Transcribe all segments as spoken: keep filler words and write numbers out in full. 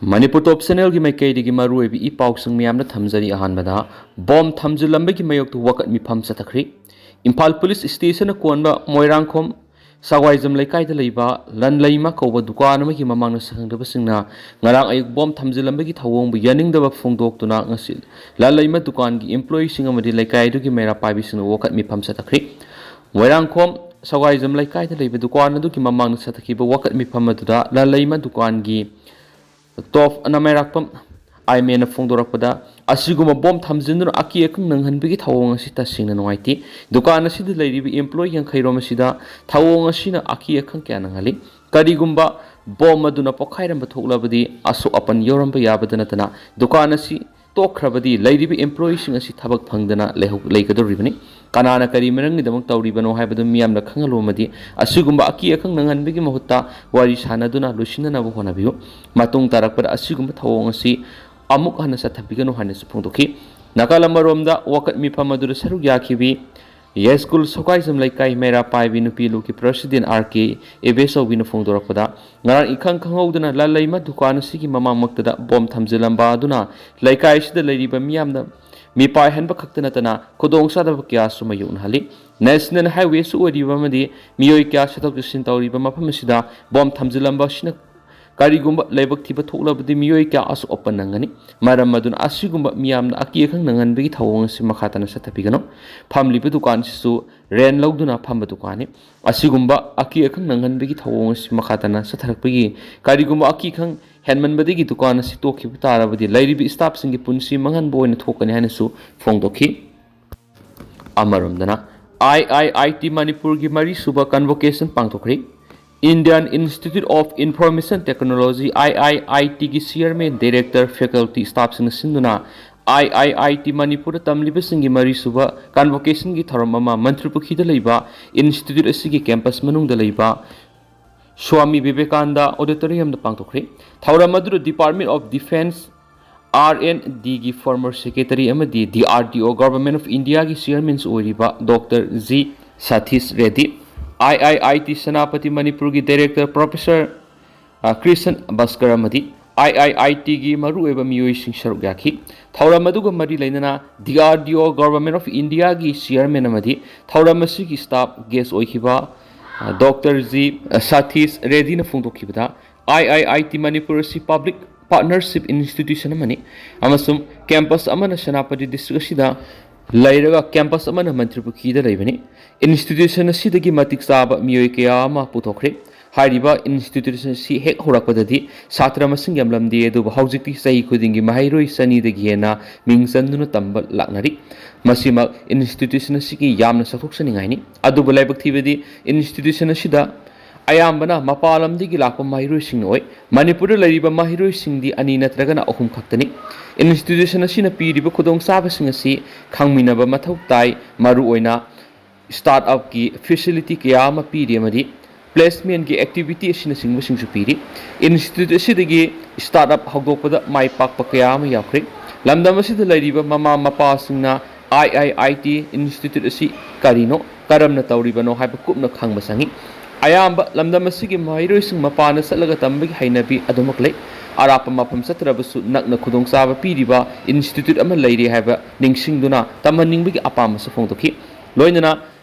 ꯃꯅꯤꯄꯨꯔ ꯇꯣꯞ ꯆꯦꯅꯦꯜꯒꯤ ꯃꯥꯏꯀꯩꯗꯒꯤ ꯃꯔꯨꯑꯣꯏꯕ ꯏ ꯄꯥꯎꯁꯤꯡ ꯃꯌꯥꯝꯅ ꯊꯝꯖꯔꯤ꯫ ꯑꯍꯥꯟꯕꯗ, ꯕꯣꯝ ꯊꯝꯖꯤꯜꯂꯝꯕꯒꯤ ꯃꯥꯌꯣꯛꯇ ꯋꯥꯀꯠ ꯃꯤꯐꯝ ꯆꯠꯊꯈ꯭ꯔꯤ꯫ ꯏꯝꯐꯥꯜ ꯄꯨꯂꯤꯁ ꯁ꯭ꯇꯦꯁꯟꯅ ꯀꯣꯟꯕ ꯃꯣꯏꯔꯥꯡꯈꯣꯝ ꯁꯒ꯭ꯋꯥꯏꯖꯝ ꯂꯩꯀꯥꯏꯗ ꯂꯩꯕ ꯂꯟꯂꯩꯃ ꯀꯧꯕ ꯗꯨꯀꯥꯟ ꯑꯃꯒꯤ ꯃꯃꯥꯡꯗ ꯁꯛꯈꯪꯗꯕꯁꯤꯡꯅ ꯉꯔꯥꯡ ꯑꯌꯨꯛ ꯕꯣꯝ ꯊꯝꯖꯤꯜꯂꯝꯕꯒꯤ ꯊꯧꯑꯣꯡꯕꯨ ꯌꯥꯅꯤꯡꯗꯕ ꯐꯣꯡꯗꯣꯛꯇꯨꯅ ꯉꯁꯤ ꯂꯟꯂꯩꯃ ꯗꯨꯀꯥꯟꯒꯤ ꯏꯝꯄ꯭ꯂꯣꯌꯤꯁꯤꯡ ꯑꯃꯗꯤ ꯂꯩꯀꯥꯏ ꯑꯗꯨꯒꯤ ꯃꯩꯔꯥ ꯄꯥꯏꯕꯤꯁꯤꯡꯅ ꯋꯥꯀꯠ ꯃꯤꯐꯝ ꯆꯠꯊꯈ꯭ꯔꯤ꯫ ꯃꯣꯏꯔꯥꯡꯈꯣꯝ ꯁꯒ꯭ꯋꯥꯏꯖꯝ ꯂꯩꯀꯥꯏꯗ ꯂꯩꯕ ꯗꯨꯀꯥꯟ ꯑꯗꯨꯒꯤ ꯃꯃꯥꯡꯗ ꯆꯠꯊꯈꯤꯕ ꯋꯥꯀꯠ ꯃꯤꯐꯝ ꯑꯗꯨꯗ ꯂꯟꯂꯩꯃ ꯗꯨꯀꯥꯟꯒꯤ ꯇꯣꯞ ꯅꯃꯥꯏꯔꯥꯛꯄꯝ ꯑꯥꯏꯃꯦꯟꯅ ꯐꯣꯡꯗꯣꯔꯛꯄꯗ, ꯑꯁꯤꯒꯨꯝꯕ ꯕꯣꯝ ꯊꯝꯖꯤꯟꯗꯨꯅ ꯑꯀꯤ ꯑꯈꯪ ꯅꯪꯍꯟꯕꯒꯤ ꯊꯧꯑꯣꯡ ꯑꯁꯤ ꯇꯁꯦꯡꯅ ꯅꯨꯡꯉꯥꯏꯇꯦ꯫ ꯗꯨꯀꯥꯟ ꯑꯁꯤꯗ ꯂꯩꯔꯤꯕ ꯏꯝꯄ꯭ꯂꯣꯌꯤ ꯌꯥꯡꯈꯩꯔꯣꯝ ꯑꯁꯤꯗ ꯊꯧꯑꯣꯡ ꯑꯁꯤꯅ ꯑꯀꯤ ꯑꯈꯪ ꯀꯌꯥ ꯅꯪꯍꯜꯂꯤ꯫ ꯀꯔꯤꯒꯨꯝꯕ ꯕꯣꯝ ꯑꯗꯨꯅ ꯄꯣꯈꯥꯏꯔꯝꯕ ꯊꯣꯛꯂꯕꯗꯤ ꯑꯁꯣꯛ ꯑꯄꯟ ꯌꯥꯎꯔꯝꯕ ꯌꯥꯕꯗ ꯅꯠꯇꯅ ꯗꯨꯀꯥꯟ ꯑꯁꯤ ꯇꯣꯛꯈ꯭ꯔꯕꯗꯤ ꯂꯩꯔꯤꯕ ꯏꯝꯄ꯭ꯂꯣꯌꯤꯁꯤꯡ ꯑꯁꯤ ꯊꯕꯛ ꯐꯪꯗꯅ ꯂꯩꯍꯧ-, ꯂꯩꯒꯗꯧꯔꯤꯕꯅꯤ꯫ ꯀꯅꯥꯅ ꯀꯔꯤ ꯃꯔꯝꯒꯤꯗꯃꯛ ꯇꯧꯔꯤꯕꯅꯣ ꯍꯥꯏꯕꯗꯨ ꯃꯤꯌꯥꯝꯅ ꯈꯪꯍꯜꯂꯨ ꯑꯃꯗꯤ ꯑꯁꯤꯒꯨꯝꯕ ꯑꯀꯤ ꯑꯈꯪ ꯅꯪꯍꯟꯕꯒꯤ ꯃꯍꯨꯠꯇ ꯋꯥꯔꯤ ꯁꯥꯟꯅꯗꯨꯅ ꯂꯣꯏꯁꯤꯟꯅꯅꯕ ꯍꯣꯠꯅꯕꯤꯌꯨ꯫ ꯃꯇꯨꯡ ꯇꯥꯔꯛꯄꯗ ꯑꯁꯤꯒꯨꯝꯕ ꯊꯧꯑꯣꯡ ꯑꯁꯤ ꯑꯃꯨꯛ ꯍꯟꯅ ꯆꯠꯊꯕꯤꯒꯅꯨ ꯍꯥꯏꯅꯁꯨ ꯐꯣꯡꯗꯣꯛꯈꯤ꯫ ꯅꯥꯀꯜ ꯑꯃꯔꯣꯝꯗ, ꯋꯥꯀꯠ ꯃꯤꯐꯝ ꯑꯗꯨꯗ ꯁꯔꯨꯛ ꯌꯥꯈꯤꯕꯤ ꯌꯥꯏꯁ꯭ꯀꯨꯜ ꯁꯒ꯭ꯋꯥꯏꯖꯝ ꯂꯩꯀꯥꯏ ꯃꯩꯔꯥ ꯄꯥꯏꯕꯤ ꯅꯨꯄꯤ ꯂꯨꯞꯀꯤ ꯄ꯭ꯔꯁꯤꯗꯦꯟ ꯑꯥꯔ ꯀꯦ ꯏꯕꯦꯆꯧꯕꯤꯅ ꯐꯣꯡꯗꯣꯔꯛꯄꯗ, ꯉꯔꯥꯡ ꯏꯈꯪ ꯈꯪꯍꯧꯗꯅ ꯂꯟꯂꯩꯃ ꯗꯨꯀꯥꯟ ꯑꯁꯤꯒꯤ ꯃꯃꯥꯡꯃꯛꯇꯗ ꯕꯣꯝ ꯊꯝꯖꯤꯜꯂꯝꯕ ꯑꯗꯨꯅ ꯂꯩꯀꯥꯏ ꯑꯁꯤꯗ ꯂꯩꯔꯤꯕ ꯃꯤꯌꯥꯝꯅ ꯃꯤꯄꯥꯏꯍꯟꯕ ꯈꯛꯇ ꯅꯠꯇꯅ ꯈꯨꯗꯣꯡꯆꯥꯗꯕ ꯀꯌꯥꯁꯨ ꯃꯥꯌꯣꯛꯅꯍꯜꯂꯤ꯫ ꯅꯦꯁꯅꯦꯜ ꯍꯥꯏꯋꯦꯁꯨ ꯑꯣꯏꯔꯤꯕ ꯑꯃꯗꯤ ꯃꯤꯑꯣꯏ ꯀꯌꯥ ꯆꯠꯊꯣꯛ ꯆꯠꯁꯤꯟ ꯇꯧꯔꯤꯕ ꯃꯐꯝ ꯑꯁꯤꯗ ꯕꯣꯝ ꯊꯝꯖꯤꯜꯂꯝꯕ ꯑꯁꯤꯅ ꯀꯔꯤꯒꯨꯝꯕ ꯂꯥꯏꯕꯛ ꯊꯤꯕ ꯊꯣꯛꯂꯕꯗꯤ ꯃꯤꯑꯣꯏ ꯀꯌꯥ ꯑꯁꯣꯛ ꯑꯄꯟ ꯅꯪꯒꯅꯤ꯫ ꯃꯔꯝ ꯑꯗꯨꯅ ꯑꯁꯤꯒꯨꯝꯕ ꯃꯤꯌꯥꯝꯅ ꯑꯀꯤ ꯑꯈꯪ ꯅꯪꯍꯟꯕꯒꯤ ꯊꯧꯑꯣꯡ ꯑꯁꯤ ꯃꯈꯥ ꯇꯥꯅ ꯆꯠꯊꯕꯤꯒꯅꯨ꯫ ꯐꯝꯂꯤꯕ ꯗꯨꯀꯥꯟꯁꯤꯁꯨ ꯔꯦꯟ ꯂꯧꯗꯨꯅ ꯐꯝꯕ ꯗꯨꯀꯥꯟꯅꯤ꯫ ꯑꯁꯤꯒꯨꯝꯕ ꯑꯀꯤ ꯑꯈꯪ ꯅꯪꯍꯟꯕꯒꯤ ꯊꯧꯑꯣꯡ ꯑꯁꯤ ꯃꯈꯥ ꯇꯥꯅ ꯆꯠꯊꯔꯛꯄꯒꯤ, ꯀꯔꯤꯒꯨꯝꯕ ꯑꯀꯤ ꯑꯈꯪ ꯍꯦꯟꯃꯟꯕꯗꯒꯤ ꯗꯨꯀꯥꯟ ꯑꯁꯤ ꯇꯣꯛꯈꯤꯕ ꯇꯥꯔꯕꯗꯤ ꯂꯩꯔꯤꯕ ꯁ꯭ꯇꯥꯐꯁꯤꯡꯒꯤ ꯄꯨꯟꯁꯤ ꯃꯥꯡꯍꯟꯕ ꯑꯣꯏꯅ ꯊꯣꯛꯀꯅꯤ ꯍꯥꯏꯅꯁꯨ ꯐꯣꯡꯗꯣꯛꯈꯤ꯫ ꯑꯃꯔꯣꯝꯗꯅ, ꯑꯥꯏ ꯑꯥꯏ ꯑꯥꯏ ꯇꯤ ꯃꯅꯤꯄꯨꯔꯒꯤ ꯃꯔꯤꯁꯨꯕ ꯀꯟꯚꯣꯀꯦꯁꯟ ꯄꯥꯡꯊꯣꯛꯈ꯭ꯔꯤ꯫ Indian Institute of Information Technology, ꯑꯥꯏ ꯑꯥꯏ ꯑꯥꯏ ꯇꯤꯒꯤ ꯆꯤꯌꯔꯃꯦꯟ, ꯗꯥꯏꯔꯦꯛꯇꯔ, ꯐꯦꯀꯜꯇꯤ, ꯁ꯭ꯇꯥꯐꯁꯤꯡꯅ ꯁꯤꯟꯗꯨꯅ ꯑꯥꯏ ꯑꯥꯏ ꯑꯥꯏ ꯇꯤ ꯃꯅꯤꯄꯨꯔꯗ ꯇꯝꯂꯤꯕꯁꯤꯡꯒꯤ ꯃꯔꯤꯁꯨꯕ ꯀꯟꯚꯣꯀꯦꯁꯟꯒꯤ ꯊꯧꯔꯝ ꯑꯃ ꯃꯟꯇ꯭ꯔꯤ ꯄꯨꯈ꯭ꯔꯤꯗ ꯂꯩꯕ ꯏꯟꯁꯇꯤꯇ꯭ꯌꯨꯠ ꯑꯁꯤꯒꯤ ꯀꯦꯝꯄꯁ ꯃꯅꯨꯡꯗ ꯂꯩꯕ ꯁ꯭ꯋꯥꯃꯤ ꯕꯤꯕꯦꯀꯥꯅꯟꯗ ꯑꯣꯗꯤꯇꯣꯔꯤꯌꯝꯗ ꯄꯥꯡꯊꯣꯛꯈ꯭ꯔꯤ꯫ ꯊꯧꯔꯝ ꯑꯗꯨꯗ Department of Defence, R and D ꯒꯤ former secretary ꯑꯃꯗꯤ D R D O, Government of India ꯒꯤ chairman ꯁꯨ ꯑꯣꯏꯔꯤꯕ ꯗꯣꯛꯇꯔ ꯖꯤ ꯁꯥꯊꯤꯁ ꯔꯦꯗꯤ, ꯑꯥꯏ ꯑꯥꯏ ꯑꯥꯏ ꯇꯤ ꯁꯦꯅꯥꯄꯇꯤ ꯃꯅꯤꯄꯨꯔꯒꯤ director Professor, ꯑ, ꯀ꯭ꯔꯤꯁꯟ ꯚꯥꯁꯀꯔ ꯑꯃꯗꯤ ꯑꯥꯏ ꯑꯥꯏ ꯑꯥꯏ ꯇꯤꯒꯤ ꯃꯔꯨꯑꯣꯏꯕ ꯃꯤꯑꯣꯏꯁꯤꯡ ꯁꯔꯨꯛ ꯌꯥꯈꯤ꯫ ꯊꯧꯔꯝ ꯑꯗꯨꯒ ꯃꯔꯤ ꯂꯩꯅꯅ ꯗꯤ ꯑꯥꯔ ꯗꯤ ꯑꯣ, Government of Indiaꯒꯤ chairman ꯑꯃꯗꯤ ꯊꯧꯔꯝ ꯑꯁꯤꯒꯤ staff guest ꯑꯣꯏꯈꯤꯕ, ꯑ, ꯗꯣꯛꯇꯔ ꯖꯤ ꯁꯥꯊꯤꯁ ꯔꯦꯗꯤꯅ ꯐꯣꯡꯗꯣꯛꯈꯤꯕꯗ, ꯑꯥꯏ ꯑꯥꯏ ꯑꯥꯏ ꯇꯤ ꯃꯅꯤꯄꯨꯔ ꯑꯁꯤ public partnership institution ꯑꯃꯅꯤ ꯑꯃꯁꯨꯡ campus ꯑꯃꯅ ꯁꯦꯅꯥꯄꯇꯤ district ꯑꯁꯤꯗ ꯂꯩꯔꯒ campus ꯑꯃꯅ ꯃꯟꯇ꯭ꯔꯤꯄꯨꯈ꯭ꯔꯤꯗ ꯂꯩꯕꯅꯤ꯫ Institution ꯑꯁꯤꯗꯒꯤ ꯃꯇꯤꯛ ꯆꯥꯕ ꯃꯤꯑꯣꯏ ꯀꯌꯥ ꯑꯃ ꯄꯨꯊꯣꯛꯈ꯭ꯔꯦ꯫ ꯍꯥꯏꯔꯤꯕ institution ꯑꯁꯤ ꯍꯦꯛ ꯍꯧꯔꯛꯄꯗꯗꯤ ꯁꯥꯇ꯭ꯔ ꯃꯁꯤꯡ ꯌꯥꯝꯂꯝꯗꯦ, ꯑꯗꯨꯕꯨ ꯍꯧꯖꯤꯛꯇꯤ ꯆꯍꯤ ꯈꯨꯗꯤꯡꯒꯤ ꯃꯍꯩꯔꯣꯏ ꯆꯅꯤꯗꯒꯤ ꯍꯦꯟꯅ ꯃꯤꯡ ꯆꯟꯗꯨꯅ ꯇꯝꯕ ꯂꯥꯛꯅꯔꯤ꯫ ꯃꯁꯤꯃꯛ institution ꯑꯁꯤꯒꯤ ꯌꯥꯝꯅ ꯆꯥꯎꯊꯣꯛꯆꯅꯤꯡꯉꯥꯏꯅꯤ꯫ ꯑꯗꯨꯕꯨ ꯂꯥꯏꯕꯛ ꯊꯤꯕꯗꯤ institution ꯑꯁꯤꯗ ꯑꯌꯥꯝꯕꯅ ꯃꯄꯥꯟ ꯂꯝꯗꯒꯤ ꯂꯥꯛꯄ ꯃꯍꯩꯔꯣꯏꯁꯤꯡꯅ ꯑꯣꯏ꯫ ꯃꯅꯤꯄꯨꯔꯗ ꯂꯩꯔꯤꯕ ꯃꯍꯩꯔꯣꯏꯁꯤꯡꯗꯤ ꯑꯅꯤ ꯅꯠꯇ꯭ꯔꯒꯅ ꯑꯍꯨꯝ ꯈꯛꯇꯅꯤ꯫ Institution ꯑꯁꯤꯅ ꯄꯤꯔꯤꯕ ꯈꯨꯗꯣꯡꯆꯥꯕꯁꯤꯡ ꯑꯁꯤ ꯈꯪꯃꯤꯟꯅꯕ ꯃꯊꯧ ꯇꯥꯏ꯫ ꯃꯔꯨꯑꯣꯏꯅ start upꯀꯤ facility ꯀꯌꯥ ꯑꯃ ꯄꯤꯔꯤ ꯑꯃꯗꯤ placementꯀꯤ activity ꯑꯁꯤꯅꯆꯤꯡꯕꯁꯤꯡꯁꯨ ꯄꯤꯔꯤ꯫ Institute ꯑꯁꯤꯗꯒꯤ start up ꯍꯧꯗꯣꯛꯄꯗ ꯃꯥꯏ ꯄꯥꯛꯄ ꯀꯌꯥ ꯑꯃ ꯌꯥꯎꯈ꯭ꯔꯦ꯫ ꯂꯝꯗꯝ ꯑꯁꯤꯗ ꯂꯩꯔꯤꯕ ꯃꯃꯥ ꯃꯄꯥꯁꯤꯡꯅ ꯑꯥꯏ ꯑꯥꯏ ꯑꯥꯏ ꯇꯤ institute ꯑꯁꯤ ꯀꯔꯤꯅꯣ, ꯀꯔꯝꯅ ꯇꯧꯔꯤꯕꯅꯣ ꯍꯥꯏꯕ ꯀꯨꯞꯅ ꯈꯪꯕ ꯆꯪꯏ꯫ ꯑꯌꯥꯝꯕ ꯂꯝꯗꯝ ꯑꯁꯤꯒꯤ ꯃꯍꯩꯔꯣꯏꯁꯤꯡ ꯃꯄꯥꯟꯗ ꯆꯠꯂꯒ ꯇꯝꯕꯒꯤ ꯍꯩꯅꯕꯤ ꯑꯗꯨꯃꯛ ꯂꯩ꯫ ꯑꯔꯥꯞꯄ ꯃꯐꯝ ꯆꯠꯇ꯭ꯔꯕꯁꯨ ꯅꯛꯅ ꯈꯨꯗꯣꯡꯆꯥꯕ ꯄꯤꯔꯤꯕ institute ꯑꯃ ꯂꯩꯔꯤ ꯍꯥꯏꯕ ꯅꯤꯡꯁꯤꯡꯗꯨꯅ ꯇꯝꯍꯟꯅꯤꯡꯕꯒꯤ ꯑꯄꯥꯝꯕꯁꯨ ꯐꯣꯡꯗꯣꯛꯈꯤ꯫ ꯂꯣꯏꯅꯅ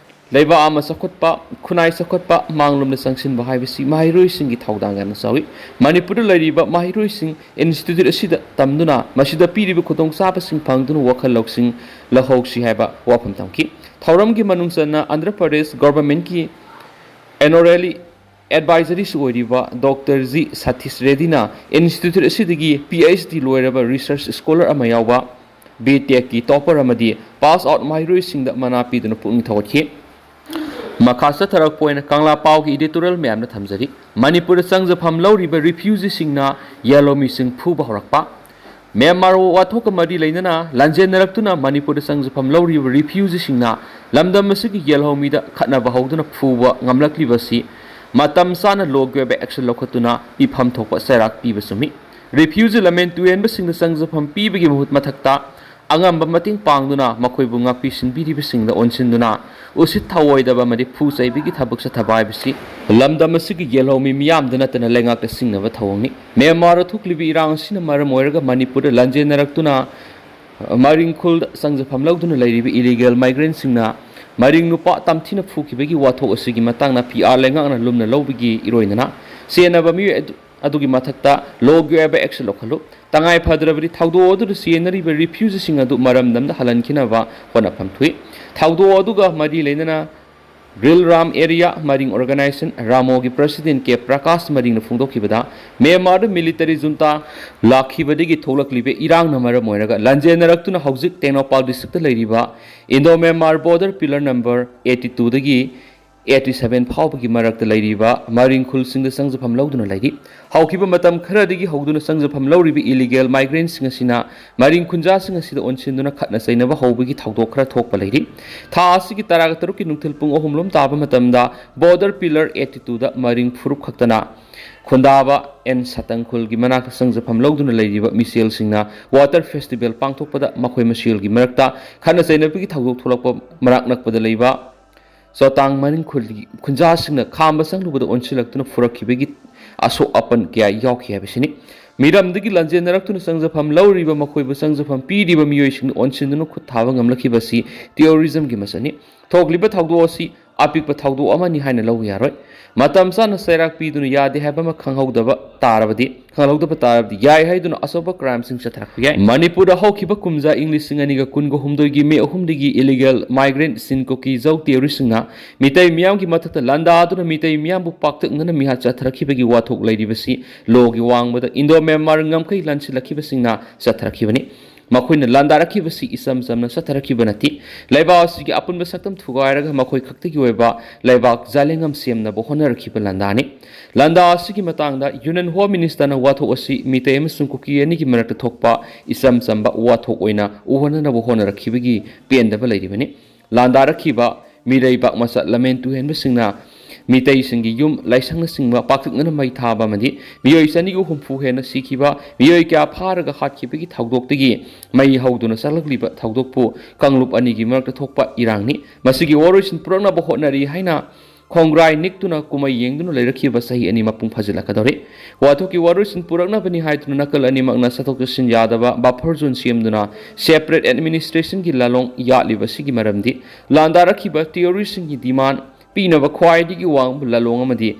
ꯂꯩꯕꯥꯛ ꯑꯃ ꯆꯥꯎꯈꯠꯄ, ꯈꯨꯟꯅꯥꯏ ꯆꯥꯎꯈꯠꯄ, ꯃꯥꯡꯂꯣꯝꯗ ꯆꯪꯁꯤꯟꯕ ꯍꯥꯏꯕꯁꯤ ꯃꯍꯩꯔꯣꯏꯁꯤꯡꯒꯤ ꯊꯧꯗꯥꯡ ꯌꯥꯝꯅ ꯆꯥꯎꯏ꯫ ꯃꯅꯤꯄꯨꯔꯗ ꯂꯩꯔꯤꯕ ꯃꯍꯩꯔꯣꯏꯁꯤꯡ institute ꯑꯁꯤꯗ ꯇꯝꯗꯨꯅ ꯃꯁꯤꯗ ꯄꯤꯔꯤꯕ ꯈꯨꯗꯣꯡꯆꯥꯕꯁꯤꯡ ꯐꯪꯗꯨꯅ ꯋꯥꯈꯜ ꯂꯧꯁꯤꯡ ꯂꯧꯍꯧꯁꯤ ꯍꯥꯏꯕ ꯋꯥꯐꯝ ꯊꯝꯈꯤ꯫ ꯊꯧꯔꯝꯒꯤ ꯃꯅꯨꯡ ꯆꯟꯅ ꯑꯟꯙ꯭ꯔ ꯄ꯭ꯔꯗꯦꯁ governmentꯀꯤ honorary advisoryꯁꯨ ꯑꯣꯏꯔꯤꯕ ꯗꯣꯛꯇꯔ ꯖꯤ ꯁꯇꯤꯁ ꯔꯦꯗꯤꯅ institute ꯑꯁꯤꯗꯒꯤ ꯄꯤ ꯑꯩꯆ ꯗꯤ ꯂꯣꯏꯔꯕ research scholar ꯑꯃ ꯌꯥꯎꯕ B.Tech ꯀꯤ topper ꯑꯃꯗꯤ pass out ꯃꯍꯩꯔꯣꯏꯁꯤꯡꯗ ꯃꯅꯥ ꯄꯤꯗꯨꯅ ꯄꯨꯛꯅꯤꯡ ꯊꯧꯒꯠꯈꯤ꯫ ꯃꯈꯥ ꯆꯠꯊꯔꯛꯄ ꯑꯣꯏꯅ ꯀꯪꯂꯥ ꯄꯥꯎꯒꯤ editorial ꯃꯌꯥꯝꯅ ꯊꯝꯖꯔꯤ꯫ ꯃꯅꯤꯄꯨꯔꯗ ꯆꯪꯖꯐꯝ ꯂꯧꯔꯤꯕ refugeeꯁꯤꯡꯅ ꯌꯦꯜꯍꯧꯃꯤꯁꯤꯡ ꯐꯨꯕ ꯍꯧꯔꯛꯄ꯫ ꯃ꯭ꯌꯥꯟꯃꯥꯔ ꯋꯥꯊꯣꯛꯀ ꯃꯔꯤ ꯂꯩꯅꯅ ꯂꯥꯟꯖꯦꯟꯅꯔꯛꯇꯨꯅ ꯃꯅꯤꯄꯨꯔꯗ ꯆꯪꯖꯐꯝ ꯂꯧꯔꯤꯕ refugeeꯁꯤꯡꯅ ꯂꯝꯗꯝ ꯑꯁꯤꯒꯤ ꯌꯦꯜꯍꯧꯃꯤꯗ ꯈꯠꯅꯕ ꯍꯧꯗꯨꯅ ꯐꯨꯕ ꯉꯝꯂꯛꯂꯤꯕꯁꯤ ꯃꯇꯝ ꯆꯥꯅ ꯂꯣꯒꯤ ꯑꯣꯏꯕ action ꯂꯧꯈꯠꯇꯨꯅ ꯄꯤꯐꯝ ꯊꯣꯛꯄ ꯆꯩꯔꯥꯛ ꯄꯤꯕ ꯆꯨꯝꯃꯤ꯫ Refugee ꯂꯝꯃꯦꯟ ꯇꯨꯔꯦꯟꯕꯁꯤꯡꯗ ꯆꯪꯖꯐꯝ ꯄꯤꯕꯒꯤ ꯃꯍꯨꯠ ꯃꯊꯛꯇ ꯑꯉꯝꯕ ꯃꯇꯦꯡ ꯄꯥꯡꯗꯨꯅ ꯃꯈꯣꯏꯕꯨ ꯉꯥꯛꯄꯤ ꯁꯤꯟꯕꯤꯔꯤꯕꯁꯤꯡꯗ ꯑꯣꯟꯁꯤꯟꯗꯨꯅ ꯎꯁꯤꯠ ꯊꯑꯣꯏꯗꯕ ꯑꯃꯗꯤ ꯐꯨ ꯆꯩꯕꯒꯤ ꯊꯕꯛ ꯆꯠꯊꯕ ꯍꯥꯏꯕꯁꯤ ꯂꯝꯗꯝ ꯑꯁꯤꯒꯤ ꯌꯦꯜꯍꯧꯃꯤ ꯃꯤꯌꯥꯝꯗ ꯅꯠꯇꯅ ꯂꯩꯉꯥꯛꯇ ꯁꯤꯡꯅꯕ ꯊꯧꯑꯣꯡꯅꯤ꯫ ꯃ꯭ꯌꯥꯟꯃꯥꯔꯗ ꯊꯣꯛꯂꯤꯕ ꯏꯔꯥꯡ ꯑꯁꯤꯅ ꯃꯔꯝ ꯑꯣꯏꯔꯒ ꯃꯅꯤꯄꯨꯔꯗ ꯂꯥꯟꯖꯦꯟꯅꯔꯛꯇꯨꯅ ꯃꯔꯤꯡ ꯈꯨꯜꯗ ꯆꯪꯖꯐꯝ ꯂꯧꯗꯨꯅ ꯂꯩꯔꯤꯕ illegal migrantꯁꯤꯡꯅ ꯃꯔꯤꯡ ꯅꯨꯄꯥ ꯇꯝꯊꯤꯅ ꯐꯨꯈꯤꯕꯒꯤ ꯋꯥꯊꯣꯛ ꯑꯁꯤꯒꯤ ꯃꯇꯥꯡꯗ ꯄꯤ ꯑꯥꯔ ꯂꯩꯉꯥꯛꯅ ꯂꯨꯝꯅ ꯂꯧꯕꯒꯤ ꯏꯔꯣꯏꯅꯅ ꯆꯦꯟꯅꯕ ꯃꯤꯑꯣꯏ ꯑꯗꯨ, ꯑꯗꯨꯒꯤ ꯃꯊꯛꯇ ꯂꯣꯒꯤ ꯑꯣꯏꯕ action ꯂꯧꯈꯠꯂꯨ꯫ ꯇꯉꯥꯏ ꯐꯗ꯭ꯔꯕꯗꯤ ꯊꯧꯗꯣꯛ ꯑꯗꯨꯗ ꯆꯦꯟꯅꯔꯤꯕ refugeeꯁꯤꯡ ꯑꯗꯨ ꯃꯔꯝꯗꯝꯗ ꯍꯜꯍꯟꯈꯤꯅꯕ ꯍꯣꯠꯅꯐꯝ ꯊꯣꯛꯏ꯫ ꯊꯧꯗꯣꯛ ꯑꯗꯨꯒ ꯃꯔꯤ ꯂꯩꯅꯅ ꯔꯤꯜ ꯔꯥꯝ ꯑꯦꯔꯤꯌꯥ ꯃꯔꯤꯡ organization ꯔꯥꯃꯣꯒꯤ president ꯀꯦ ꯄ꯭ꯔꯀꯥꯁ ꯃꯔꯤꯡꯅ ꯐꯣꯡꯗꯣꯛꯈꯤꯕꯗ, ꯃ꯭ꯌꯥꯟꯃꯥꯔꯗ military junta ꯂꯥꯛꯈꯤꯕꯗꯒꯤ ꯊꯣꯛꯂꯛꯂꯤꯕ ꯏꯔꯥꯡꯅ ꯃꯔꯝ ꯑꯣꯏꯔꯒ ꯂꯥꯟꯖꯦꯟꯅꯔꯛꯇꯨꯅ ꯍꯧꯖꯤꯛ ꯇꯦꯡꯅꯧꯄꯥꯜ districtꯇ ꯂꯩꯔꯤꯕ Indo Myanmar border pillar number eighty twoꯗꯒꯤ eighty seven ꯐꯥꯎꯕꯒꯤ ꯃꯔꯛꯇ ꯂꯩꯔꯤꯕ ꯃꯔꯤꯡ ꯈꯨꯜꯁꯤꯡꯗ ꯆꯪꯖꯐꯝ ꯂꯧꯗꯨꯅ ꯂꯩꯔꯤ꯫ ꯍꯧꯈꯤꯕ ꯃꯇꯝ ꯈꯔꯗꯒꯤ ꯍꯧꯗꯨꯅ ꯆꯪꯖꯐꯝ ꯂꯧꯔꯤꯕ illegal migrantꯁꯤꯡ ꯑꯁꯤꯅ ꯃꯔꯤꯡ ꯈꯨꯟꯖꯥꯁꯤꯡ ꯑꯁꯤꯗ ꯑꯣꯟꯁꯤꯟꯗꯨꯅ ꯈꯠꯅ ꯆꯩꯅꯕ ꯍꯧꯕꯒꯤ ꯊꯧꯗꯣꯛ ꯈꯔ ꯊꯣꯛꯄ ꯂꯩꯔꯤ꯫ ꯊꯥ ꯑꯁꯤꯒꯤ ꯇꯔꯥꯇꯔꯨꯛꯀꯤ ꯅꯨꯡꯊꯤꯜ ꯄꯨꯡ ꯑꯍꯨꯝ ꯂꯣꯝ ꯇꯥꯕ ꯃꯇꯝꯗ border pillar eighty twoꯗ ꯃꯔꯤꯡ ꯐꯨꯔꯨꯞ ꯈꯛꯇꯅ ꯈꯨꯟꯗꯥꯕ ꯑꯦꯟ ꯁꯇꯪ ꯈꯨꯜꯒꯤ ꯃꯅꯥꯛꯇ ꯆꯪꯖꯐꯝ ꯂꯧꯗꯨꯅ ꯂꯩꯔꯤꯕ ꯃꯤꯁꯦꯜꯁꯤꯡꯅ water festival ꯄꯥꯡꯊꯣꯛꯄꯗ ꯃꯈꯣꯏ ꯃꯁꯦꯜꯒꯤ ꯃꯔꯛꯇ ꯈꯠꯅ ꯆꯩꯅꯕꯒꯤ ꯊꯧꯗꯣꯛ ꯊꯣꯛꯂꯛꯄ ꯃꯅꯥꯛ ꯅꯛꯄꯗ ꯂꯩꯕ ꯆꯣꯇꯥꯡ ꯃꯔꯤꯡ ꯈꯨꯜꯒꯤ ꯈꯨꯟꯖꯥꯁꯤꯡꯅ ꯈꯥꯝꯕ ꯆꯪꯂꯨꯕꯗ ꯑꯣꯟꯁꯤꯜꯂꯛꯇꯨꯅ ꯐꯨꯔꯛꯈꯤꯕꯒꯤ ꯑꯁꯣꯛ ꯑꯄꯟ ꯀꯌꯥ ꯌꯥꯎꯈꯤ ꯍꯥꯏꯕꯁꯤꯅꯤ꯫ ꯃꯤꯔꯝꯗꯒꯤ ꯂꯥꯟꯖꯦꯟꯅꯔꯛꯇꯨꯅ ꯆꯪꯖꯐꯝ ꯂꯧꯔꯤꯕ, ꯃꯈꯣꯏꯕꯨ ꯆꯪꯖꯐꯝ ꯄꯤꯔꯤꯕ ꯃꯤꯑꯣꯏꯁꯤꯡꯅ ꯑꯣꯟꯁꯤꯟꯗꯨꯅ ꯈꯨꯠ ꯊꯥꯕ ꯉꯝꯂꯛꯈꯤꯕꯁꯤ terrorismꯒꯤ ꯃꯁꯛꯅꯤ꯫ ꯊꯣꯛꯂꯤꯕ ꯊꯧꯗꯣꯛ ꯑꯁꯤ ꯑꯄꯤꯛꯄ ꯊꯧꯗꯣꯛ ꯑꯃꯅꯤ ꯍꯥꯏꯅ ꯂꯧꯕ ꯌꯥꯔꯣꯏ꯫ ꯃꯇꯝ ꯆꯥꯅ ꯆꯩꯔꯥꯛ ꯄꯤꯗꯨꯅ ꯌꯥꯗꯦ ꯍꯥꯏꯕ ꯑꯃ ꯈꯪꯍꯧꯗꯕ ꯇꯥꯔꯕꯗꯤ, ꯈꯪꯍꯧꯗꯕ ꯇꯥꯔꯕꯗꯤ ꯌꯥꯏ ꯍꯥꯏꯗꯨꯅ ꯑꯆꯧꯕ crimeꯁꯤꯡ ꯆꯠꯊꯔꯛꯄ ꯌꯥꯏ꯫ ꯃꯅꯤꯄꯨꯔꯗ ꯍꯧꯈꯤꯕ ꯀꯨꯝꯖꯥ ꯏꯪ ꯂꯤꯁꯤꯡ ꯑꯅꯤꯒ ꯀꯨꯟꯒ ꯍꯨꯝꯗꯣꯏꯒꯤ ꯃꯦ ꯑꯍꯨꯝꯗꯒꯤ illegal migrant ꯆꯤꯟ ꯀꯨꯀꯤ ꯖꯧ terroristꯁꯤꯡꯅ ꯃꯤꯇꯩ ꯃꯤꯌꯥꯝꯒꯤ ꯃꯊꯛꯇ ꯂꯥꯟꯗꯥꯗꯨꯅ ꯃꯤꯇꯩ ꯃꯤꯌꯥꯝꯕꯨ ꯄꯥꯛꯇꯛꯅꯅ ꯃꯤꯍꯥꯠ ꯆꯠꯊꯔꯛꯈꯤꯕꯒꯤ ꯋꯥꯊꯣꯛ ꯂꯩꯔꯤꯕꯁꯤ ꯂꯣꯒꯤ ꯋꯥꯡꯃꯗ Indo Myanmar ꯉꯝꯈꯩ ꯂꯥꯟꯁꯤꯜꯂꯛꯈꯤꯕꯁꯤꯡꯅ ꯆꯠꯊꯔꯛꯈꯤꯕꯅꯤ꯫ ꯃꯈꯣꯏꯅ ꯂꯥꯟꯗꯥꯔꯛꯈꯤꯕꯁꯤ ꯏꯆꯝ ꯆꯝꯅ ꯆꯠꯊꯔꯛꯈꯤꯕ ꯅꯠꯇꯦ꯫ ꯂꯩꯕꯥꯛ ꯑꯁꯤꯒꯤ ꯑꯄꯨꯟꯕ ꯁꯛꯇꯝ ꯊꯨꯒꯥꯏꯔꯒ ꯃꯈꯣꯏ ꯈꯛꯇꯒꯤ ꯑꯣꯏꯕ ꯂꯩꯕꯥꯛ ꯖꯥꯂꯦꯡꯉꯝ ꯁꯦꯝꯅꯕ ꯍꯣꯠꯅꯔꯛꯈꯤꯕ ꯂꯥꯟꯗꯥꯅꯤ꯫ ꯂꯥꯟꯗꯥ ꯑꯁꯤꯒꯤ ꯃꯇꯥꯡꯗ Union Home Ministerꯅ ꯋꯥꯊꯣꯛ ꯑꯁꯤ ꯃꯤꯇꯩ ꯑꯃꯁꯨꯡ ꯀꯨꯀꯤ ꯑꯅꯤꯒꯤ ꯃꯔꯛꯇ ꯊꯣꯛꯄ ꯏꯆꯝ ꯆꯝꯕ ꯋꯥꯊꯣꯛ ꯑꯣꯏꯅ ꯎꯍꯟꯅꯅꯕ ꯍꯣꯠꯅꯔꯛꯈꯤꯕꯒꯤ ꯄꯦꯟꯗꯕ ꯂꯩꯔꯤꯕꯅꯤ꯫ ꯂꯥꯟꯗꯥꯔꯛꯈꯤꯕ ꯃꯤꯔꯩꯕꯥꯛ ꯃꯆꯥ ꯂꯝꯍꯦꯟ ꯇꯨꯍꯦꯟꯕꯁꯤꯡꯅ ꯃꯤꯇꯩꯁꯤꯡꯒꯤ ꯌꯨꯝ ꯂꯥꯏꯁꯪꯅꯆꯤꯡꯕ ꯄꯥꯛꯇꯛꯅꯅ ꯃꯩ ꯊꯥꯕ ꯑꯃꯗꯤ ꯃꯤꯑꯣꯏ ꯆꯅꯤꯒ ꯍꯨꯝꯐꯨ ꯍꯦꯟꯅ ꯁꯤꯈꯤꯕ, ꯃꯤꯑꯣꯏ ꯀꯌꯥ ꯐꯥꯔꯒ ꯍꯥꯠꯈꯤꯕꯒꯤ ꯊꯧꯗꯣꯛꯇꯒꯤ ꯃꯩ ꯍꯧꯗꯨꯅ ꯆꯠꯂꯛꯂꯤꯕ ꯊꯧꯗꯣꯛꯄꯨ ꯀꯥꯡꯂꯨꯞ ꯑꯅꯤꯒꯤ ꯃꯔꯛꯇ ꯊꯣꯛꯄ ꯏꯔꯥꯡꯅꯤ꯫ ꯃꯁꯤꯒꯤ ꯋꯥꯔꯣꯏꯁꯤꯟ ꯄꯨꯔꯛꯅꯕ ꯍꯣꯠꯅꯔꯤ ꯍꯥꯏꯅ ꯈꯣꯡꯒ꯭ꯔꯥꯏ ꯅꯤꯛꯇꯨꯅ ꯀꯨꯝꯍꯩ ꯌꯦꯡꯗꯨꯅ ꯂꯩꯔꯛꯈꯤꯕ ꯆꯍꯤ ꯑꯅꯤ ꯃꯄꯨꯡ ꯐꯥꯖꯤꯜꯂꯛꯀꯗꯧꯔꯦ꯫ ꯋꯥꯊꯣꯛꯀꯤ ꯋꯥꯔꯣꯏꯁꯤꯟ ꯄꯨꯔꯛꯅꯕꯅꯤ ꯍꯥꯏꯗꯨꯅ ꯅꯥꯀꯜ ꯑꯅꯤꯃꯛꯅ ꯆꯠꯊꯣꯛ ꯆꯠꯁꯤꯟ ꯌꯥꯗꯕ buffer zone ꯁꯦꯝꯗꯨꯅ separate administrationꯒꯤ ꯂꯥꯂꯣꯡ ꯌꯥꯠꯂꯤꯕꯁꯤꯒꯤ ꯃꯔꯝꯗꯤ ꯂꯥꯟꯗꯥꯔꯛꯈꯤꯕ terroristꯁꯤꯡꯒꯤ demand ꯄꯤꯅꯕ ꯈ꯭ꯋꯥꯏꯗꯒꯤ ꯋꯥꯡꯕ ꯂꯥꯂꯣꯡ ꯑꯃꯗꯤ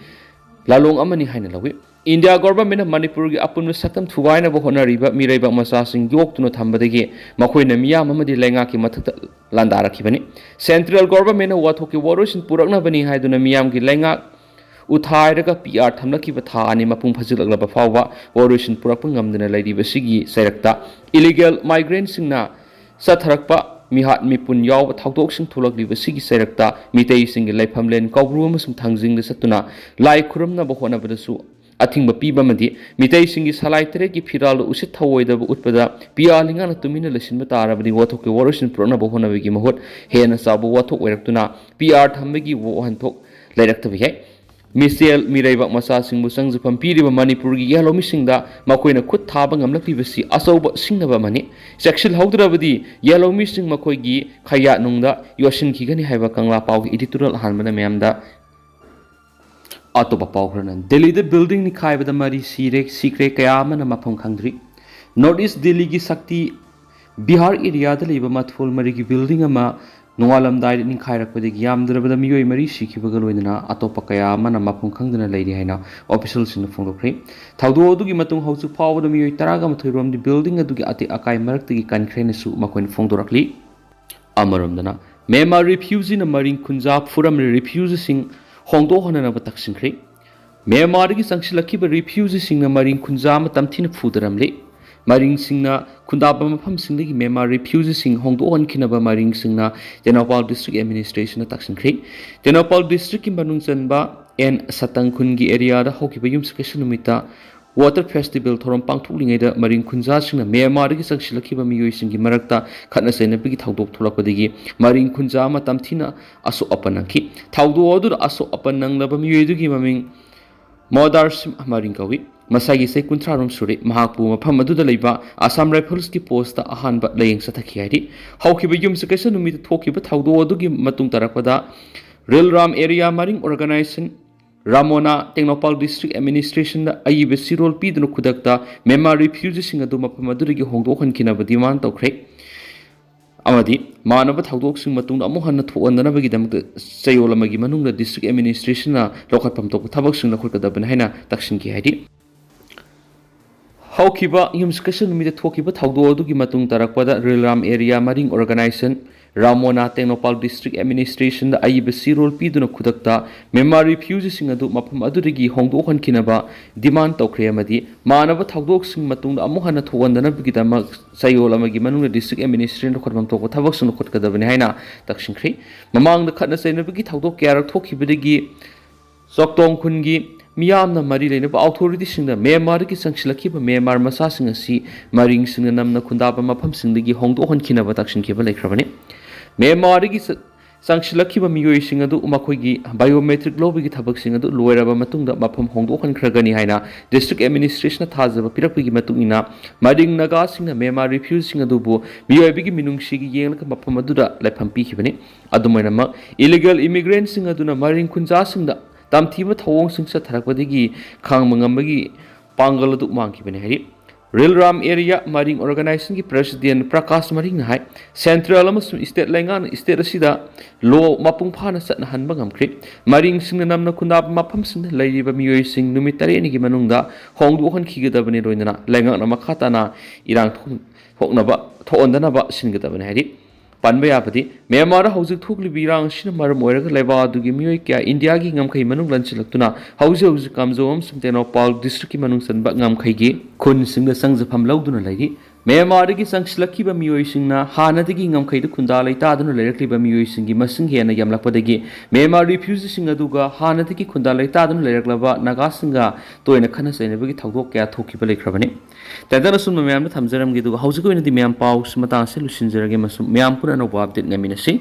ꯂꯥꯂꯣꯡ ꯑꯃꯅꯤ ꯍꯥꯏꯅ ꯂꯧꯏ꯫ ꯏꯟꯗꯤꯌꯥ ꯒꯣꯚꯔꯟꯃꯦꯟꯠꯅ ꯃꯅꯤꯄꯨꯔꯒꯤ ꯑꯄꯨꯟꯕ ꯁꯛꯇꯝ ꯊꯨꯒꯥꯏꯅꯕ ꯍꯣꯠꯅꯔꯤꯕ ꯃꯤꯔꯩꯕꯥꯛ ꯃꯆꯥꯁꯤꯡ ꯌꯣꯛꯇꯨꯅ ꯊꯝꯕꯗꯒꯤ ꯃꯈꯣꯏꯅ ꯃꯤꯌꯥꯝ ꯑꯃꯗꯤ ꯂꯩꯉꯥꯛꯀꯤ ꯃꯊꯛꯇ ꯂꯥꯟꯗꯥꯔꯛꯈꯤꯕꯅꯤ꯫ ꯁꯦꯟꯇ꯭ꯔꯦꯜ ꯒꯣꯚꯔꯟꯃꯦꯟꯠꯅ ꯋꯥꯊꯣꯛꯀꯤ ꯋꯥꯔꯣꯏꯁꯤꯟ ꯄꯨꯔꯛꯅꯕꯅꯤ ꯍꯥꯏꯗꯨꯅ ꯃꯤꯌꯥꯝꯒꯤ ꯂꯩꯉꯥꯛ ꯎꯊꯥꯏꯔꯒ PR ꯊꯝꯂꯛꯈꯤꯕ ꯊꯥ ꯑꯅꯤ ꯃꯄꯨꯡ ꯐꯥꯖꯤꯜꯂꯛꯂꯕ ꯐꯥꯎꯕ ꯋꯥꯔꯣꯏꯁꯤꯟ ꯄꯨꯔꯛꯄ ꯉꯝꯗꯅ ꯂꯩꯔꯤꯕꯁꯤꯒꯤ ꯆꯩꯔꯛꯇ illegal migrantꯁꯤꯡꯅ ꯆꯠꯊꯔꯛꯄ ꯃꯤꯍꯥꯠ ꯃꯤꯄꯨꯟ ꯌꯥꯎꯕ ꯊꯧꯗꯣꯛꯁꯤꯡ ꯊꯣꯛꯂꯛꯂꯤꯕꯁꯤꯒꯤ ꯆꯩꯔꯛꯇ ꯃꯤꯇꯩꯁꯤꯡꯒꯤ ꯂꯩꯐꯝꯂꯦꯟ ꯀꯧꯕ꯭ꯔꯨ ꯑꯃꯁꯨꯡ ꯊꯥꯡꯖꯤꯡꯗ ꯆꯠꯇꯨꯅ ꯂꯥꯏ ꯈꯨꯔꯨꯝꯅꯕ ꯍꯣꯠꯅꯕꯗꯁꯨ ꯑꯊꯤꯡꯕ ꯄꯤꯕ ꯑꯃꯗꯤ ꯃꯤꯇꯩꯁꯤꯡꯒꯤ ꯁꯂꯥꯏ ꯇꯔꯦꯠꯀꯤ ꯐꯤꯔꯥꯜꯗ ꯎꯁꯤꯠ ꯊꯑꯣꯏꯗꯕ ꯎꯠꯄꯗ PR ꯂꯩꯉꯥꯛꯅ ꯇꯨꯃꯤꯟꯅ ꯂꯩꯁꯤꯟꯕ ꯇꯥꯔꯕꯗꯤ ꯋꯥꯊꯣꯛꯀꯤ ꯋꯥꯔꯣꯏꯁꯤꯟ ꯄꯨꯔꯛꯅꯕ ꯍꯣꯠꯅꯕꯒꯤ ꯃꯍꯨꯠ ꯍꯦꯟꯅ ꯆꯥꯎꯕ ꯋꯥꯊꯣꯛ ꯑꯣꯏꯔꯛꯇꯨꯅ PR ꯊꯝꯕꯒꯤ ꯋꯥꯍꯟꯊꯣꯛ ꯂꯩꯔꯛꯇꯕ ꯌꯥꯏ꯫ ꯃꯤꯆꯦꯜ ꯃꯤꯔꯩꯕꯥꯛ ꯃꯆꯥꯁꯤꯡꯕꯨ ꯆꯪꯖꯐꯝ ꯄꯤꯔꯤꯕ ꯃꯅꯤꯄꯨꯔꯒꯤ ꯌꯦꯜꯍꯧꯃꯤꯁꯤꯡꯗ ꯃꯈꯣꯏꯅ ꯈꯨꯠ ꯊꯥꯕ ꯉꯝꯂꯛꯂꯤꯕꯁꯤ ꯑꯆꯧꯕ ꯁꯤꯡꯅꯕ ꯑꯃꯅꯤ꯫ ꯆꯦꯛꯁꯤꯜꯍꯧꯗ꯭ꯔꯕꯗꯤ ꯌꯦꯜꯍꯧꯃꯤꯁꯤꯡ ꯃꯈꯣꯏꯒꯤ ꯈꯌꯥꯠꯅꯨꯡꯗ ꯌꯣꯠꯁꯤꯟꯈꯤꯒꯅꯤ ꯍꯥꯏꯕ ꯀꯪꯂꯥ ꯄꯥꯎꯒꯤ editorial ꯑꯍꯥꯟꯕꯗ ꯃꯌꯥꯝꯗ ꯑꯇꯣꯞꯄ ꯄꯥꯎ ꯈꯔꯅ ꯗꯦꯜꯂꯤꯗ building ꯅꯤꯡꯈꯥꯏꯕꯗ ꯃꯔꯤ ꯁꯤꯔꯦ, ꯁꯤꯈ꯭ꯔꯦ, ꯀꯌꯥ ꯑꯃꯅ ꯃꯐꯝ ꯈꯪꯗ꯭ꯔꯤ꯫ North East ꯗꯦꯜꯂꯤꯒꯤ ꯁꯛꯇꯤ ꯕꯤꯍꯥꯔ areaꯗ ꯂꯩꯕ ꯃꯊꯣꯜ ꯃꯔꯤꯒꯤ building ꯑꯃ ꯅꯣꯡꯉꯥꯜꯂꯝꯗꯥꯏꯗ ꯅꯤꯡꯈꯥꯏꯔꯛꯄꯗꯒꯤ ꯌꯥꯝꯗ꯭ꯔꯕꯗ ꯃꯤꯑꯣꯏ ꯃꯔꯤ ꯁꯤꯈꯤꯕꯒ ꯂꯣꯏꯅꯅ ꯑꯇꯣꯞꯄ ꯀꯌꯥ ꯑꯃꯅ ꯃꯐꯝ ꯈꯪꯗꯅ ꯂꯩꯔꯤ ꯍꯥꯏꯅ officialꯁꯤꯡꯅ ꯐꯣꯡꯗꯣꯛꯈ꯭ꯔꯦ꯫ ꯊꯧꯗꯣꯛ ꯑꯗꯨꯒꯤ ꯃꯇꯨꯡ ꯍꯧꯖꯤꯛ ꯐꯥꯎꯕꯗ ꯃꯤꯑꯣꯏ ꯇꯔꯥꯒ ꯃꯥꯊꯣꯏ ꯔꯣꯝꯗꯤ building ꯑꯗꯨꯒꯤ ꯑꯇꯦꯛ ꯑꯀꯥꯏ ꯃꯔꯛꯇꯒꯤ ꯀꯟꯈ꯭ꯔꯦꯅꯁꯨ ꯃꯈꯣꯏꯅ ꯐꯣꯡꯗꯣꯔꯛꯂꯤ꯫ ꯑꯃꯔꯣꯝꯗꯅ ꯃ꯭ꯌꯥꯟꯃꯥꯔ refugeeꯅ ꯃꯔꯤꯡ ꯈꯨꯟꯖꯥ ꯐꯨꯔꯝꯂꯦ, refugeeꯁꯤꯡ ꯍꯣꯡꯗꯣꯛꯍꯟꯅꯅꯕ ꯇꯛꯁꯤꯟꯈ꯭ꯔꯦ꯫ ꯃ꯭ꯌꯥꯟꯃꯥꯔꯗꯒꯤ ꯆꯪꯁꯤꯜꯂꯛꯈꯤꯕ refugeeꯁꯤꯡꯅ ꯃꯔꯤꯡ ꯈꯨꯟꯖꯥ ꯑꯃ ꯇꯝꯊꯤꯅ ꯐꯨꯗꯔꯝꯂꯦ꯫ ꯃꯔꯤꯡꯁꯤꯡꯅ ꯈꯨꯟꯗꯥꯕ ꯃꯐꯝꯁꯤꯡꯗꯒꯤ ꯃ꯭ꯌꯥꯟꯃꯥꯔ refugeeꯁꯤꯡ ꯍꯣꯡꯗꯣꯛꯍꯟꯈꯤꯅꯕ ꯃꯔꯤꯡꯁꯤꯡꯅ ꯇꯦꯡꯅꯧꯄꯥꯜ district administrationꯗ ꯇꯛꯁꯤꯟꯈ꯭ꯔꯦ꯫ ꯇꯦꯡꯅꯧꯄꯥꯜ districtꯀꯤ ꯃꯅꯨꯡ ꯆꯟꯕ ꯑꯦꯟ ꯁꯇꯪ ꯈꯨꯟꯒꯤ areaꯗ ꯍꯧꯈꯤꯕ ꯌꯨꯝꯁꯀꯩꯁ ꯅꯨꯃꯤꯠꯇ Water Festival ꯊꯧꯔꯝ ꯄꯥꯡꯊꯣꯛꯂꯤꯉꯩꯗ ꯃꯔꯤꯡ ꯈꯨꯟꯖꯥꯁꯤꯡꯅ ꯃ꯭ꯌꯥꯟꯃꯥꯔꯗꯒꯤ ꯆꯪꯁꯤꯜꯂꯛꯈꯤꯕ ꯃꯤꯑꯣꯏꯁꯤꯡꯒꯤ ꯃꯔꯛꯇ ꯈꯠꯅ ꯆꯩꯅꯕꯒꯤ ꯊꯧꯗꯣꯛ ꯊꯣꯛꯂꯛꯄꯗꯒꯤ ꯃꯔꯤꯡ ꯈꯨꯟꯖꯥ ꯑꯃ ꯇꯝꯊꯤꯅ ꯑꯁꯣꯛ ꯑꯄꯟ ꯅꯪꯈꯤ꯫ ꯊꯧꯗꯣꯛ ꯑꯗꯨꯗ ꯑꯁꯣꯛ ꯑꯄꯟ ꯅꯪꯂꯕ ꯃꯤꯑꯣꯏ ꯑꯗꯨꯒꯤ ꯃꯃꯤꯡ ꯃꯣꯗꯥꯔ ꯁꯤꯝ ꯃꯔꯤꯡ ꯀꯧꯏ꯫ ꯃꯁꯥꯒꯤ ꯆꯍꯤ ꯀꯨꯟꯊ꯭ꯔꯥ ꯔꯣꯝ ꯁꯨꯔꯦ꯫ ꯃꯍꯥꯛꯄꯨ ꯃꯐꯝ ꯑꯗꯨꯗ ꯂꯩꯕ ꯑꯁꯥꯝ ꯔꯥꯏꯐꯜꯁꯀꯤ ꯄꯣꯁꯇ ꯑꯍꯥꯟꯕ ꯂꯥꯌꯦꯡ ꯆꯠꯊꯈꯤ ꯍꯥꯏꯔꯤ꯫ ꯍꯧꯈꯤꯕ ꯌꯨꯝꯁꯀꯩꯁ ꯅꯨꯃꯤꯠꯇ ꯊꯣꯛꯈꯤꯕ ꯊꯧꯗꯣꯛ ꯑꯗꯨꯒꯤ ꯃꯇꯨꯡ ꯇꯥꯔꯛꯄꯗ ꯔꯤꯜ ꯔꯥꯝ ꯑꯦꯔꯤꯌꯥ ꯃꯔꯤꯡ ꯑꯣꯔꯒꯅꯥꯏꯖꯦꯁꯟ ꯔꯥꯃꯣꯅꯥ ꯇꯦꯡꯅꯧꯄꯥꯜ ꯗꯤꯁꯇ꯭ꯔꯤꯛ ꯑꯦꯗꯃꯤꯅꯤꯁꯇ꯭ꯔꯦꯁꯟꯗ ꯑꯏꯕ ꯆꯦꯔꯣꯜ ꯄꯤꯗꯨꯅ ꯈꯨꯗꯛꯇ ꯃ꯭ꯌꯥꯟꯃꯥꯔ ꯔꯤꯐ꯭ꯌꯨꯖꯤꯁꯤꯡ ꯑꯗꯨ ꯃꯐꯝ ꯑꯗꯨꯗꯒꯤ ꯍꯣꯡꯗꯣꯛꯍꯟꯈꯤꯅꯕ ꯗꯤꯃꯥꯟ ꯇꯧꯈ꯭ꯔꯦ꯫ ꯑꯃꯗꯤ ꯃꯥꯟꯅꯕ ꯊꯧꯗꯣꯛꯁꯤꯡ ꯃꯇꯨꯡꯗ ꯑꯃꯨꯛ ꯍꯟꯅ ꯊꯣꯛꯍꯟꯗꯅꯕꯒꯤꯗꯃꯛꯇ ꯆꯌꯣꯜ ꯑꯃꯒꯤ ꯃꯅꯨꯡꯗ ꯗꯤꯁꯇ꯭ꯔꯤꯛ ꯑꯦꯗꯃꯤꯅꯤꯁꯇ꯭ꯔꯦꯁꯟꯅ ꯂꯧꯈꯠꯐꯝ ꯊꯣꯛꯄ ꯊꯕꯛꯁꯤꯡ ꯂꯧꯈꯠꯀꯗꯕꯅꯤ ꯍꯥꯏꯅ ꯇꯛꯁꯤꯟꯈꯤ ꯍꯥꯏꯔꯤ꯫ ꯍꯧꯈꯤꯕ ꯌꯨꯝꯁꯀꯩꯁ ꯅꯨꯃꯤꯠꯇ ꯊꯣꯛꯈꯤꯕ ꯊꯧꯗꯣꯛ ꯑꯗꯨꯒꯤ ꯃꯇꯨꯡ ꯇꯥꯔꯛꯄꯗ ꯔꯤꯜ ꯔꯥꯝ ꯑꯦꯔꯤꯌꯥ ꯃꯔꯤꯡ ꯑꯣꯔꯒꯅꯥꯏꯖꯦꯁꯟ ꯔꯥꯃꯣꯅꯥ ꯇꯦꯡꯅꯧꯄꯥꯜ ꯗꯤꯁꯇ꯭ꯔꯤꯛ ꯑꯦꯗꯃꯤꯅꯤꯁꯇ꯭ꯔꯦꯁꯟꯗ ꯑꯏꯕ ꯆꯦꯔꯣꯜ ꯄꯤꯗꯨꯅ ꯈꯨꯗꯛꯇ ꯃ꯭ꯌꯥꯟꯃꯥꯔ ꯔꯤꯐ꯭ꯌꯨꯖꯤꯁꯤꯡ ꯑꯗꯨ ꯃꯐꯝ ꯑꯗꯨꯗꯒꯤ ꯍꯣꯡꯗꯣꯛꯍꯟꯈꯤꯅꯕ ꯗꯤꯃꯥꯟ ꯇꯧꯈ꯭ꯔꯦ ꯑꯃꯗꯤ ꯃꯥꯟꯅꯕ ꯊꯧꯗꯣꯛꯁꯤꯡ ꯃꯇꯨꯡꯗ ꯑꯃꯨꯛ ꯍꯟꯅ ꯊꯣꯛꯍꯟꯗꯅꯕꯒꯤꯗꯃꯛ ꯆꯌꯣꯜ ꯑꯃꯒꯤ ꯃꯅꯨꯡꯗ ꯗꯤꯁꯇ꯭ꯔꯤꯛ ꯑꯦꯗꯃꯤꯅꯤꯁꯇ꯭ꯔꯦꯁꯟ ꯂꯧꯈꯠꯐꯝ ꯊꯣꯛꯄ ꯊꯕꯛꯁꯤꯡ ꯂꯧꯈꯠꯀꯗꯕꯅꯤ ꯍꯥꯏꯅ ꯇꯛꯁꯤꯟꯈ꯭ꯔꯦ꯫ ꯃꯃꯥꯡꯗ ꯈꯠꯅ ꯆꯩꯅꯕꯒꯤ ꯊꯧꯗꯣꯛ ꯀꯌꯥꯔꯛ ꯊꯣꯛꯈꯤꯕꯗꯒꯤ ꯆꯣꯛꯇꯣꯡ ꯈꯨꯟꯒꯤ ꯃꯤꯌꯥꯝꯅ ꯃꯔꯤ ꯂꯩꯅꯕ ꯑꯣꯊꯣꯔꯤꯇꯤꯁꯤꯡꯗ ꯃ꯭ꯌꯥꯟꯃꯥꯔꯗꯒꯤ ꯆꯪꯁꯤꯜꯂꯛꯈꯤꯕ ꯃ꯭ꯌꯥꯟꯃꯥꯔ ꯃꯆꯥꯁꯤꯡ ꯑꯁꯤ ꯃꯔꯤꯡꯁꯤꯡꯅ ꯅꯝꯅ ꯈꯨꯟꯗꯥꯕ ꯃꯐꯝꯁꯤꯡꯗꯒꯤ ꯍꯣꯡꯗꯣꯛꯍꯟꯈꯤꯅꯕ ꯇꯛꯁꯤꯟꯈꯤꯕ ꯂꯩꯈ꯭ꯔꯕꯅꯤ꯫ ꯃ꯭ꯌꯥꯟꯃꯥꯔꯗꯒꯤ ꯆ-, ꯆꯪꯁꯤꯜꯂꯛꯈꯤꯕ ꯃꯤꯑꯣꯏꯁꯤꯡ ꯑꯗꯨ ꯃꯈꯣꯏꯒꯤ ꯕꯥꯏꯑꯣꯃꯦꯇ꯭ꯔꯤꯛ ꯂꯧꯕꯒꯤ ꯊꯕꯛꯁꯤꯡ ꯑꯗꯨ ꯂꯣꯏꯔꯕ ꯃꯇꯨꯡꯗ ꯃꯐꯝ ꯍꯣꯡꯗꯣꯛꯍꯟꯈ꯭ꯔꯒꯅꯤ ꯍꯥꯏꯅ ꯗꯤꯁꯇ꯭ꯔꯤꯛ ꯑꯦꯗꯃꯤꯅꯤꯁꯇ꯭ꯔꯦꯁꯟꯅ ꯊꯥꯖꯕ ꯄꯤꯔꯛꯄꯒꯤ ꯃꯇꯨꯡ ꯏꯟꯅ ꯃꯔꯤꯡ ꯅꯥꯒꯥꯁꯤꯡꯅ ꯃ꯭ꯌꯥꯟꯃꯥꯔ ꯔꯤꯐ꯭ꯌꯨꯖꯤꯁꯤꯡ ꯑꯗꯨꯕꯨ ꯃꯤꯑꯣꯏꯕꯒꯤ ꯃꯤꯅꯨꯡꯁꯤꯒꯤ ꯌꯦꯡꯂꯒ ꯃꯐꯝ ꯑꯗꯨꯗ ꯂꯩꯐꯝ ꯄꯤꯈꯤꯕꯅꯤ꯫ ꯑꯗꯨꯝ ꯑꯣꯏꯅꯃꯛ, ꯏꯂꯤꯒꯦꯜ ꯏꯃꯤꯒ꯭ꯔꯦꯟꯁꯤꯡ ꯑꯗꯨꯅ ꯃꯔꯤꯡ ꯈꯨꯟꯖꯥꯁꯤꯡꯗ ꯇꯝꯊꯤꯕ ꯊꯧꯑꯣꯡꯁꯤꯡ ꯆꯠꯊꯔꯛꯄꯗꯒꯤ ꯈꯥꯡꯕ ꯉꯝꯕꯒꯤ ꯄꯥꯡꯒꯜ ꯑꯗꯨ ꯃꯥꯡꯈꯤꯕꯅꯤ ꯍꯥꯏꯔꯤ꯫ ꯔꯤꯜ ꯔꯥꯝ ꯑꯦꯔꯤꯌꯥ ꯃꯔꯤꯡ ꯑꯣꯔꯒꯅꯥꯏꯖꯦꯁꯟꯒꯤ ꯄ꯭ꯔꯦꯁꯤꯗꯦꯟ ꯄ꯭ꯔꯀꯥꯁ ꯃꯔꯤꯡꯅ ꯍꯥꯏ, ꯁꯦꯟꯇ꯭ꯔꯦꯜ ꯑꯃꯁꯨꯡ ꯁ꯭ꯇꯦꯠ ꯂꯩꯉꯥꯛꯅ ꯁ꯭ꯇꯦꯠ ꯑꯁꯤꯗ ꯂꯣ ꯃꯄꯨꯡ ꯐꯥꯅ ꯆꯠꯅꯍꯟꯕ ꯉꯝꯈ꯭ꯔꯦ꯫ ꯃꯔꯤꯡꯁꯤꯡꯅ ꯅꯝꯅ ꯈꯨꯟꯗꯥꯕ ꯃꯐꯝꯁꯤꯡꯗ ꯂꯩꯔꯤꯕ ꯃꯤꯑꯣꯏꯁꯤꯡ ꯅꯨꯃꯤꯠ ꯇꯔꯦꯠꯅꯤꯒꯤ ꯃꯅꯨꯡꯗ ꯍꯣꯡꯗꯣꯛꯍꯟꯈꯤꯒꯗꯕꯅꯤ, ꯂꯣꯏꯅꯅ ꯂꯩꯉꯥꯛꯅ ꯃꯈꯥ ꯇꯥꯅ ꯏꯔꯥꯡ ꯊꯣꯛ-, ꯊꯣꯛꯅꯕ, ꯊꯣꯛꯍꯟꯗꯅꯕ ꯁꯤꯟꯒꯗꯕꯅꯤ ꯍꯥꯏꯔꯤ꯫ ꯄꯟꯕ ꯌꯥꯕꯗꯤ, ꯃ꯭ꯌꯥꯟꯃꯥꯔꯗ ꯍꯧꯖꯤꯛ ꯊꯣꯛꯂꯤꯕ ꯏꯔꯥꯡ ꯑꯁꯤꯅ ꯃꯔꯝ ꯑꯣꯏꯔꯒ ꯂꯩꯕꯥꯛ ꯑꯗꯨꯒꯤ ꯃꯤꯑꯣꯏ ꯀꯌꯥ ꯏꯟꯗꯤꯌꯥꯒꯤ ꯉꯝꯈꯩ ꯃꯅꯨꯡ ꯂꯟꯁꯤꯜꯂꯛꯇꯨꯅ ꯍꯧꯖꯤꯛ ꯍꯧꯖꯤꯛ ꯀꯥꯝꯖꯣꯡ ꯑꯃꯁꯨꯡ ꯇꯦꯡꯅꯧꯄꯥꯜ ꯗꯤꯁꯇ꯭ꯔꯤꯛꯀꯤ ꯃꯅꯨꯡ ꯆꯟꯕ ꯉꯝꯈꯩꯒꯤ ꯈꯨꯟꯁꯤꯡꯗ ꯆꯪꯖꯐꯝ ꯂꯧꯗꯨꯅ ꯂꯩꯔꯤ꯫ ꯃ꯭ꯌꯥꯟꯃꯥꯔꯗꯒꯤ ꯆꯪꯁꯤꯜꯂꯛꯈꯤꯕ ꯃꯤꯑꯣꯏꯁꯤꯡꯅ ꯍꯥꯟꯅꯗꯒꯤ ꯉꯝꯈꯩꯗ ꯈꯨꯟꯗꯥ ꯂꯩꯇꯥꯗꯨꯅ ꯂꯩꯔꯛꯂꯤꯕ ꯃꯤꯑꯣꯏꯁꯤꯡꯒꯤ ꯃꯁꯤꯡ ꯍꯦꯟꯅ ꯌꯥꯝꯂꯛꯄꯗꯒꯤ ꯃ꯭ꯌꯥꯟꯃꯥꯔ ꯔꯤꯐ꯭ꯌꯨꯖꯤꯁꯤꯡ ꯑꯗꯨꯒ ꯍꯥꯟꯅꯗꯒꯤ ꯈꯨꯟꯗꯥ ꯂꯩꯇꯥꯗꯨꯅ ꯂꯩꯔꯛꯂꯕ ꯅꯥꯒꯥꯁꯤꯡꯒ ꯇꯣꯏꯅ ꯈꯠꯅ ꯆꯩꯅꯕꯒꯤ ꯊꯧꯗꯣꯛ ꯀꯌꯥ ꯊꯣꯛꯈꯤꯕ ꯂꯩꯈ꯭ꯔꯕꯅꯤ꯫ ꯇꯦꯟꯇꯛꯅ ꯁꯨꯝꯕ ꯃꯌꯥꯝꯗ ꯊꯝꯖꯔꯝꯒꯦ, ꯑꯗꯨꯒ ꯍꯧꯖꯤꯛꯀꯤ ꯑꯣꯏꯅꯗꯤ ꯃꯌꯥꯝ ꯄꯥꯎ ꯃꯇꯥꯡ ꯑꯁꯤ ꯂꯣꯏꯁꯤꯟꯖꯔꯒꯦ꯫ ꯃꯁꯨꯝ ꯃꯌꯥꯝ ꯄꯨꯟꯅ ꯑꯅꯧꯕ ꯑꯞꯗꯦꯠ ꯉꯥꯏꯃꯤꯟꯅꯁꯤ꯫